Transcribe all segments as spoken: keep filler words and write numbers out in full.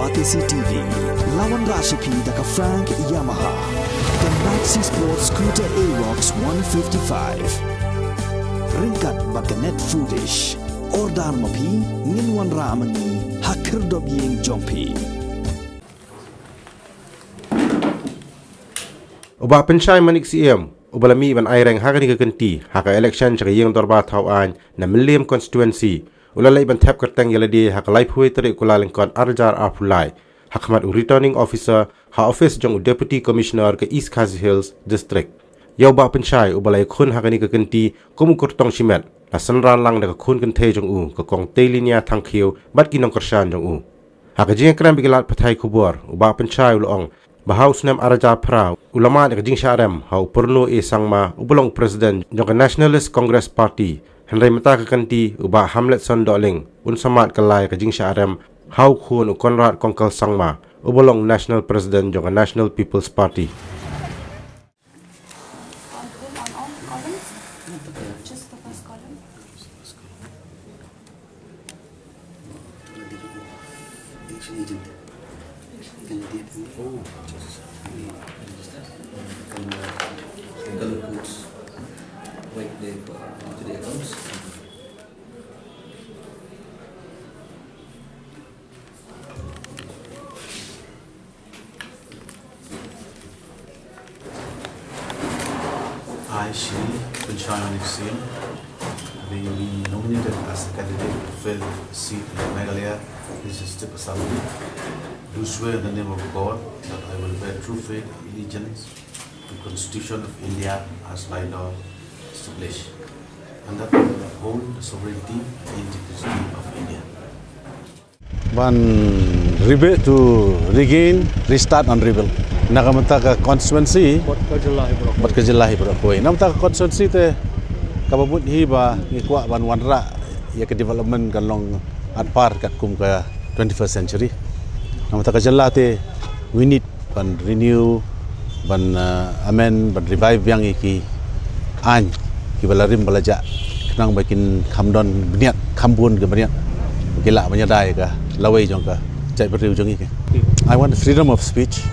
Batesi T V, la wanrah sha phi da ka Frank Yamaha, ka Maxi Sport Scooter Aerox one fifty-five. Ryngkat bad ka Net Foodish. Order ma phi, ngin wanrah ma ngi ha khyrdop ïing jong phi. U Bah Pynshai Manik Syiem, uba la mih ban aireng ha kane ka kynti ha ka election sha ka ïing dorbar thaw aiñ na Mylliem constituency, u la leit ban thep kyrteng ïa lade ha ka laiphew tarik Kyllalyngkot arhajar arphew lai, ha khmat u Returning Officer ha office jong u Deputy Commissioner ka East Khasi Hills District. Ïa u Bah Pynshai, uba la ïakhun ha kane ka kynti kum u kyrtong shimet, la synran lang da ka khun kynthei jong u, ka Kong Teilinia Thangkhiew, bad ki nongkyrshan jong u. Ha ka jingïakren bad ki lad pathai khubor, u Bah Pynshai u la ong ba ha u snem arhajar phra u la mad ïa ka jingshah rem ha u Purno A Sangma, uba long u President jong ka Nationalist Congress Party. Hynrei mynta ka kynti, u Bah Hamletson Dohling un sa mad kylla ïa ka jingshah rem ha u khun, u Conrad Kongkal Sangma, uba long u National President jong ka National People's Party. Just the first column. Election agent. Candidate. Oh, just, and, uh, color codes. Right there, uh, to the accounts. I, Shri Pynshai Manik Syiem, having been nominated as a candidate to fill a seat in the Meghalaya Legislative Assembly, do swear in the name of God that I will bear true faith and allegiance to the Constitution of India as by law established, and that I will uphold the sovereignty and integrity of India. Ban rebate to regain, restart and rebuild. Na ka bynta ka constituency bad ka jylla hi baroh. Bad ka jylla hi baroh kawei. Na ka bynta ka constituency te, kaba mut hi ba ngi kwah ban wanrah ïa ka development kan long at par katkum ka twenty-first century. Na ka bynta ka jylla te, we need ban renew, ban, uh, amend, ban revive biang ïa ki aiñ kiba la rim ba la jah, khnang ba kin kham don bniat, kham bun ki bniat, ba ki lah ban ïada ïa ka lawei jong ka jaitbynriew jong ngi. I want freedom of speech.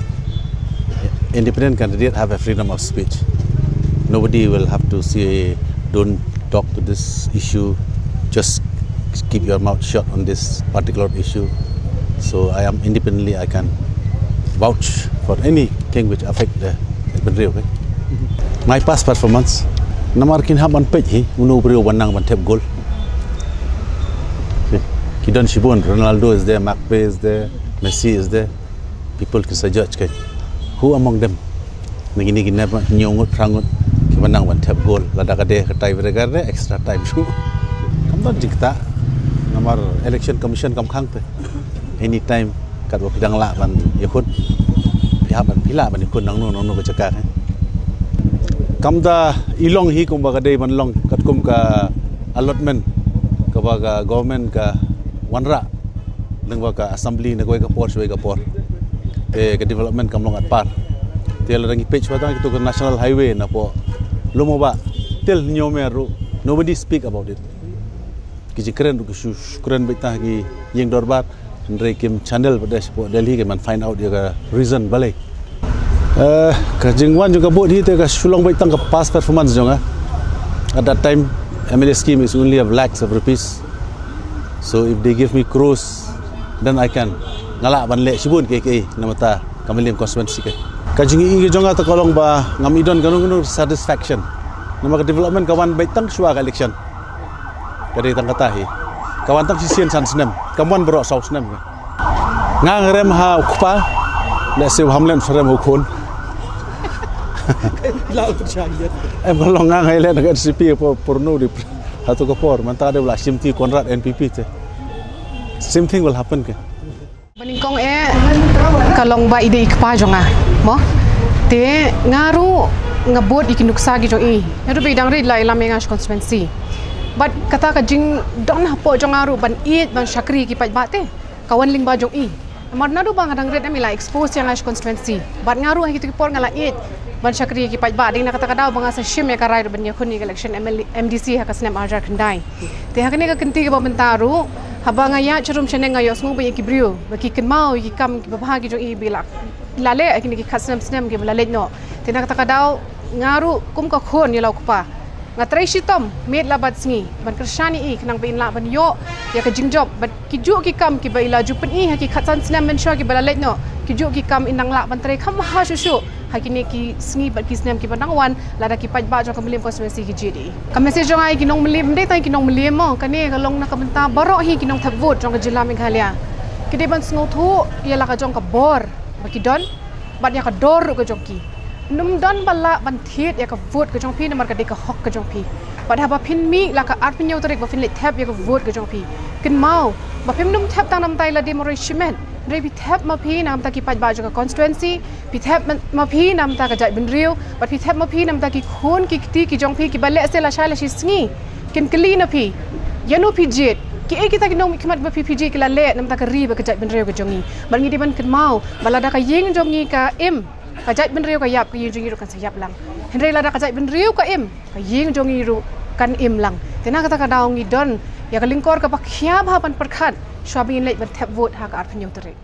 Independent candidate have a freedom of speech. Nobody will have to say, "Don't talk to this issue, just keep your mouth shut on this particular issue." So I am independently, I can vouch for anything which affect the jaitbynriew, okay? My past performance, namar kin hap ban peit hi, uno u briew ban nang ban thep goal. Okay. Ki don shibun, Ronaldo is there, Mbappe is there, Messi is there. People kin sa judge, okay. Who among them? Na kine ki nep hynñiew ngut, phra ngut kiba nang ban thep goal, lada ka dei ka tie breaker, extra time shuh. Kam don jingktah, namar Election Commission kam khang te. Anytime katba phi dang lah ban ïakhun, phi hap ban, phi lah ban ïakhun nangno nangno ka jaka, eh. Kam da i long hi kumba ka dei ban long katkum ka allotment kaba ka government ka wanrah lyngba ka assembly na kawei ka por sha kawei ka por. Te ka development kam long at par. Te lada ngi peit shuwa tang kito ka national highway napoh Lum u Bah, till hynñiew mer ruh, nobody speak about it. Ki jingkren ruh ki shu, shu kren beit tang ha ki ïing dorbar, hynrei kim channel pat shapoh Delhi, kim ban find out ïa ka reason balei. Eh, ka jingwan jong ka vote hi te ka shu long beit tang ka past performance jong nga. At that time, M L A scheme is only of lakhs of rupees. So if they give me crores, then I can, nga lah ban leh shibun kiei kiei na ka bynta ka Mylliem constituency ka. Ka jingïohi ka jong nga te ka long ba ngam i don kano kano satisfaction. Namar ka development ka wan beit tang shuwa ka election. Ka dei tang kata hi. Ka wan tang shisien san snem. Kam wan baroh saw snem. Nga nga rem ha u kpa. Lehse u Hamlet u sa rem ha u khun. Em, ka long nga nga ïaleh na ka N C P por, por no di. Hato ka por mynta dei ba la shim ti Conrad N P P te. Same thing will happen ke. Ba nyngkong eh, ka long ba i dei i kpa jong nga, mo. Te nga ruh nga bud ïa ki nuksa ki jong i. Nga ruh ba i dang rit la ïalam ïa nga sha constituency. Bad kata ka jingdon hapoh jong nga ruh ban ïeit ban shakri ïa ki paidbah te, ka wan lyngba jong i. Namar naduh ba nga dang rit em i la expose ïa nga sha constituency. Bad nga ruh ha kito ki por nga la ïeit ban shakri ïa ki paidbah, dei na kata ka daw ba nga sa shim ïa ka rai ruh ban ïakhun ïa ka election M L A, M D C ha ka snem arhajar khyndai. Te ha kane ka kynti kaba mynta ruh, Haba nga ïaid sharum shaneng nga ïohsngew ba ïa ki briew ba ki kynmaw ïa ki kam kiba bha ki jong i ba i la leh ha kine ki khatsnem snem kiba la leit noh. Te na kata ka daw nga ruh kum ka khun ïa la u kpa nga trei shitom miet la bad sngi ban kyrshan ïa i khnang ba in lah ban ïoh ïa ka jingjop bad kijuh ki kam kiba i la ju pyni ha ki khatsan snem mynshuwa kiba la leit noh, kijuh ki kam in nang lah ban trei kham bha shuh shuh ha kine ki sngi bad ki snem kiba nang wan lada ki paidbah jong ka Mylliem constituency ki jied ïa i. Ka message jong nga ïa ki nong Mylliem, ym dei tang ïa ki nong Mylliem mo, kane ka long na ka bynta baroh hi ki nongthep vote jong ka jylla Meghalaya. Ki dei ban sngewthuh ïa la ka jong ka bor ba ki don bad ïa ka dor ruh ka jong ki. Ym don ba lah ban thied ïa ka vote ka jong phi namar ka dei ka hok ka jong phi. Bad haba phin mih la ka arphew hynñiew tarik ba phin leit thep ïa ka vote ka jong phi, kynmaw ba phim nym thep tang na bynta i Lade Marwei shimet, hynrei phi thep ma phi na ka bynta ki paidbah jong ka constituency, phi thep ma, ma phi na ka bynta ka jaitbynriew, bad phi thep ma phi na ka bynta ki khun ki kti ki jong phi kiba lehse lashai lashisngi kin kylli na phi ïano phi jied, kiei kita ki nongmihkhmat ba phi, phi jied ki la leh na ka bynta ka ri bad ka jaitbynriew ka jong ngi. Bad ngi dei ban kynmaw ba lada ka ïing jong ngi ka im, ka jaitbynriew ka ïap, ka ïing jong ngi ruh kan sa ïap lang. Hynrei lada ka jaitbynriew ka im, ka ïing jong ngi ruh kan im lang. Te na kata ka daw ngi don ïa ka lyngkor kaba khia bha ban pyrkhat shwa ba ngin leit ban thep vote ha ka arphew hynñiew tarik.